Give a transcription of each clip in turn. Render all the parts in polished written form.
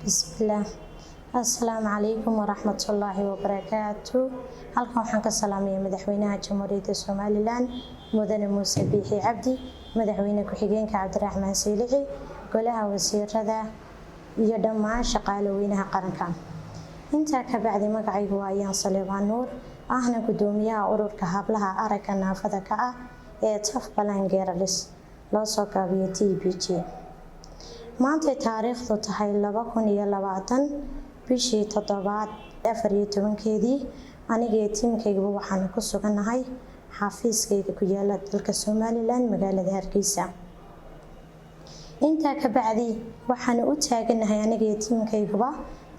Bismillaah. Assalaamu calaykum waraxmatullaahi wabarakaatu. Halkan waxaan ka salaamayaa Madaxweynaha Jamhuuriyadda Somaliland, Mudane Muuse Biixi Cabdi, Madaxweyne ku-xigeenka Cabdiraxmaan Siilici, golaha wasiirada iyo dhammaan shaqaale weynaha qaranka. Intaa ka bacdi, magacaygu waa Ayaan Saleebaan Nuur, ahna gudoomiyaha ururka hablaha aragga naafada ka ah ee Tough Blind Girls, loo soo gaabiyo TBG. Maantay taariikhdu tahay 2020, bishii toddobaad 14-keedii, anigee tiimkaygaba waxaanu ku sugannahay xafiiskayga ku yaala dalka Somaliland, magaalada Hargeysa. Intaa ka bacdi, waxaanu u taaganahay anigaiyo tiimkayguba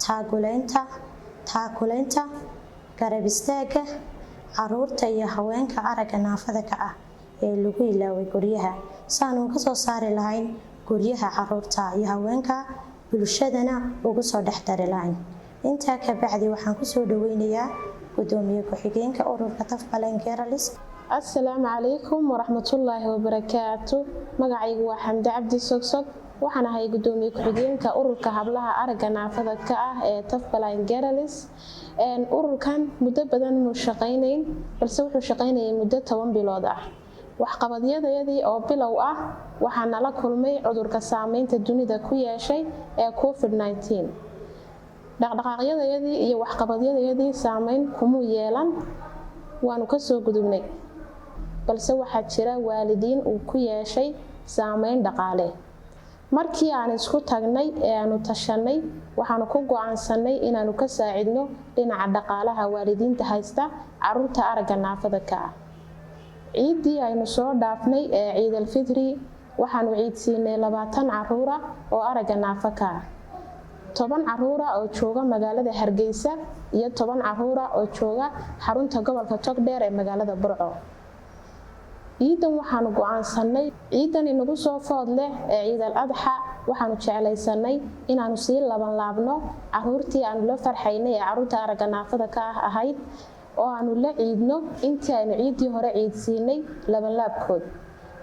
taakuleynta, garab istaaga caruurta iyo haweenka aragga naafada ka ah ee lagu ilaaway guryaha, saanu ka soo saari lahayn guryaha caruurta iyo haweenka, bulshadana ugu soo dhex dari lahayn. Intaa ka bacdi, waxaan kusoo dhaweynayaa gudoomiye ku-xigeenka ururka Tough Blind Girls. Asalaamu calaykum waraxmatullaahi wabarakaatu. Magacaygu waa Xamdi Cabdi Sogsog. Waxaan ahay gudoomiye ku-xigeenka ururka hablaha aragga naafada ka ah ee Tough Blind Girls. Ururkan muddo badan muu shaqaynayn, balse wuxuu shaqaynayay muddo 10 bilood ah. Waxqabadyadayadii oo bilow ah, waxaa nala kulmay cudurka saameynta dunida ku yeeshay ee COVID-19. Dhaqdhaqaaqyadayadii iyo waxqabadyadayadii saameyn kumuu yeelan, waanu kasoo gudubnay, balse waxaa jira waalidiin uu ku yeeshay saameyn dhaqaale. Markii aan isku tagnay ee aanu tashanay, waxaanu ku go-aansanay inaanu ka saacidno dhinaca dhaqaalaha waalidiinta haysta caruurta aragga naafada ka ah. Ciiddii aynu soo dhaafnay ee Ciidalfitri, waxaanu ciidsiinay 20 caruura oo aragga naafo ka ah, 10 caruura oo jooga magaalada Hargeysa iyo 10 caruura oo jooga xarunta gobolka Togdheer ee magaalada Burco. Ciidan waxaanu go-aansanay, ciidan inagu soo food leh ee Ciidal Adxa, waxaanu jeclaysanay inaanu sii laban laabno caruurtii aanu la farxaynay ee caruurta aragga naafada ka ah ahayd, oo aanu la ciidno intii aynu ciiddii hore ciidsiinay labanlaabkood,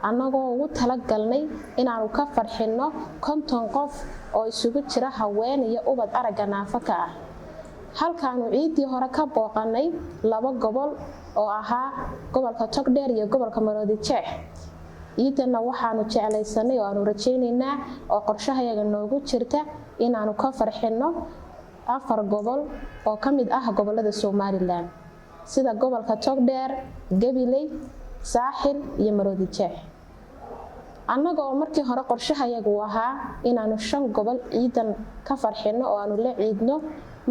annagoo ugu talagalnay inaanu ka farxinno 50 qof oo isugu jira haween iyo ubad aragga naafo ka ah, halkaanu ciiddii hore ka booqanay laba gobol oo ahaa gobolka Togdheer iyo gobolka Maroodi Jeex. Ciidanna waxaanu jeclaysanay oo aanu rajaynaynaa oo qorshahayaga noogu jirta inaanu ka farxinno afar gobol oo ka mid ah gobolada Somaliland, sida gobolka Togdheer, Gabiley, Saaxil iyo Maroodi Jeex. Annaga oo markii hore qorshahayagu ahaa inaanu shan gobol ciidan ka farxinno oo aanu la ciidno,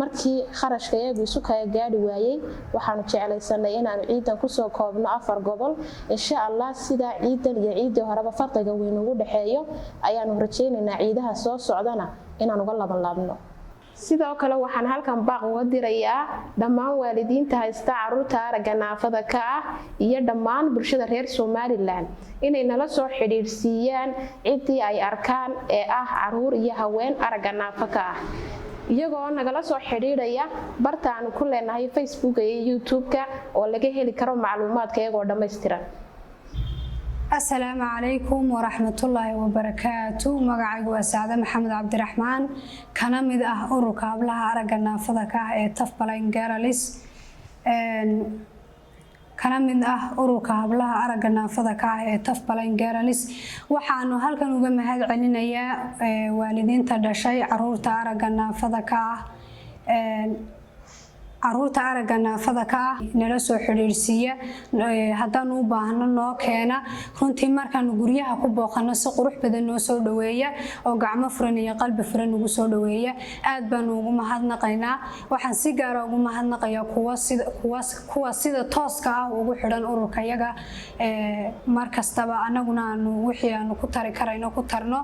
markii kharashka iyagu isu kala gaadhi waayey, waxaanu jeclaysanay inaanu ciidan kusoo koobno afar gobol. Insha Allah, sidaa ciidan iyo ciiddii horeba farqiga weyn ugu dhexeeyo ayaanu rajaynaynaa ciidaha soo socdana inaan uga laban laabno. Sidoo kale, waxaan halkan baaq uga dirayaa dhammaan waalidiinta haysta caruurta aragga naafada ka ah iyo dhammaan bulshada reer Somaliland inay nala soo xidhiidhsiiyaan ciddii ay arkaan ee ah caruur iyo haween aragga naafo ka ah, iyagoo nagala soo xidhiidhaya barta aanu ku leenahay Facebooka iyo YouTube-ka oo laga heli karo macluumaadka iyagoo dhammaystiran. Asalaamu calaykum waraxmatullaahi wabarakaatu. Magacaygu waa Sacde Maxamed Cabdiraxmaan, kana mid ah ururka hablaha aragga naafada ka ah ee Tough Blind Girls, kana mid ah ururka hablaha aragga naafada ka ah ee Tough Blind Girls. Waxaanu halkan uga mahad celinayaa waalidiinta dhashay caruurta aragga naafada ka ah. Caruurta aragga naafada ka ah nala soo xidhiidhsiiya, haddaanu u baahno noo keena. Runtii, markaanu guryaha ku booqano, si qurux badan noo soo dhaweeya oo gacmo furan iyo qalbi furan ugu soo dhaweeya, aad baanu ugu mahadnaqaynaa. Waxaan si gaara ugu mahadnaqayaa kuwa sida tooska ah ugu xidhan ururkayaga mar kastaba, annaguna aanu wixii aanu ku tari karayno ku tarno,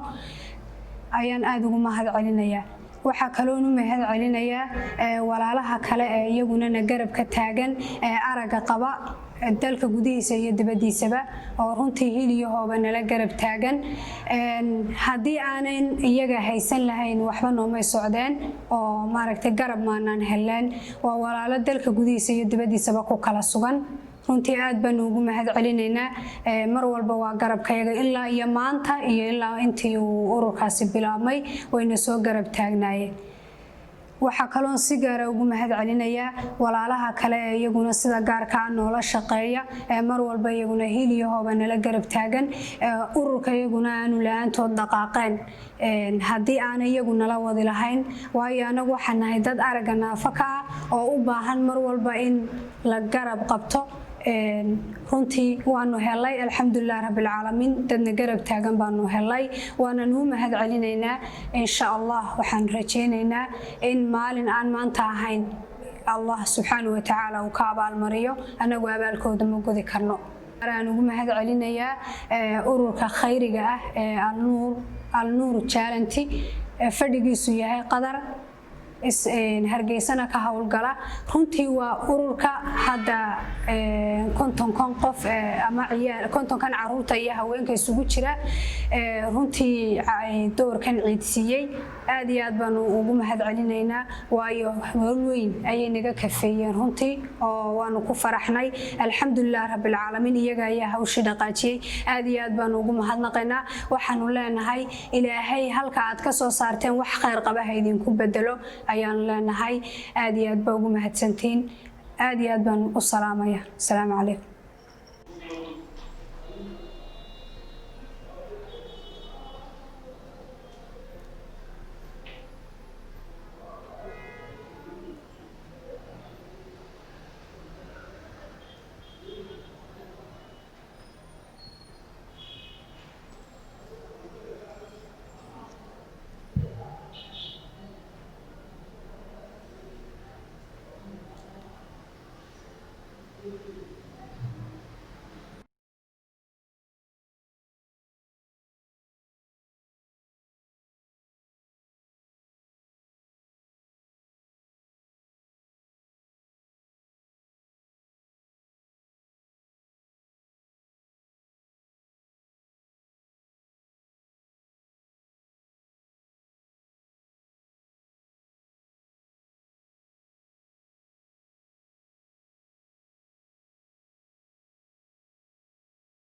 ayaan aada ugu mahad celinayaa. Waxaa kaloon u mahad celinayaa walaalaha kale ee iyaguna garabka taagan ee aragga qaba, dalka gudihiisa iyo dibadiisaba, oo runtii hil iyo hooba nala garab taagan. Haddii aanan iyaga haysan lahayn, waxba noomay socdeen oo maaragtay garab maanaan heleen. Waa walaalo dalka gudihiisa iyo dibadiisaba ku kala sugan. Runtii aad baanu ugu mahad celinaynaa. Mar walba waa garabkayaga, ilaa iyo maanta iyo ilaa intii uu ururkaasi bilaabmay wayna soo garab taagnaayeen. Waxaa kaloon si gaara ugu mahad celinayaa walaalaha kale ee iyaguna sida gaarkaa noola shaqeeya, ee mar walba iyaguna hiil iyo hooba nala garab taagan, ururka iyaguna aanu la-aantood dhaqaaqeen haddii aana iyagu nala wadi lahayn, waayo anagu waxaan nahay dad aragga naafo ka ah oo u baahan mar walba in la garab qabto. Runtii waanu helay, alxamdulilah rabbilcaalamiin, dadna garab taagan baanu helay, waana nuu mahad celinaynaa. Insha Allah waxaan rajaynaynaa in maalin aan maanta ahayn Allah subxaana wa tacaala uu ka abaalmariyo. Anagu abaalkooda ma gudi karno. Aan ugu mahad celinayaa ururka khayriga ah ee Alnuur Charity, fadhigiisu yahay Qadar, Hargeysana ka howlgala. Runtii waa ururka hadda 50kan qof ama 50kan caruurta iyo haweenka isugu jira runtii doorkan ciidsiiyey. Aad iyo aad baanu ugu mahad celinaynaa, waayo howl weyn ayay naga kafeeyeen runtii oo waanu ku faraxnay. Alxamdulilah rabbilcaalamiin, iyaga ayaa hawshii dhaqaajiyey. Aad iyo aad baanu ugu mahadnaqaynaa. Waxaanu leenahay Ilaahay halka aad ka soo saarteen wax khayr qaba ha idinku bedelo ayaanu leenahay. Aad iyo aad baa ugu mahadsantiin, aad iyo aad baan u salaamaya. Asalaamu calaykum.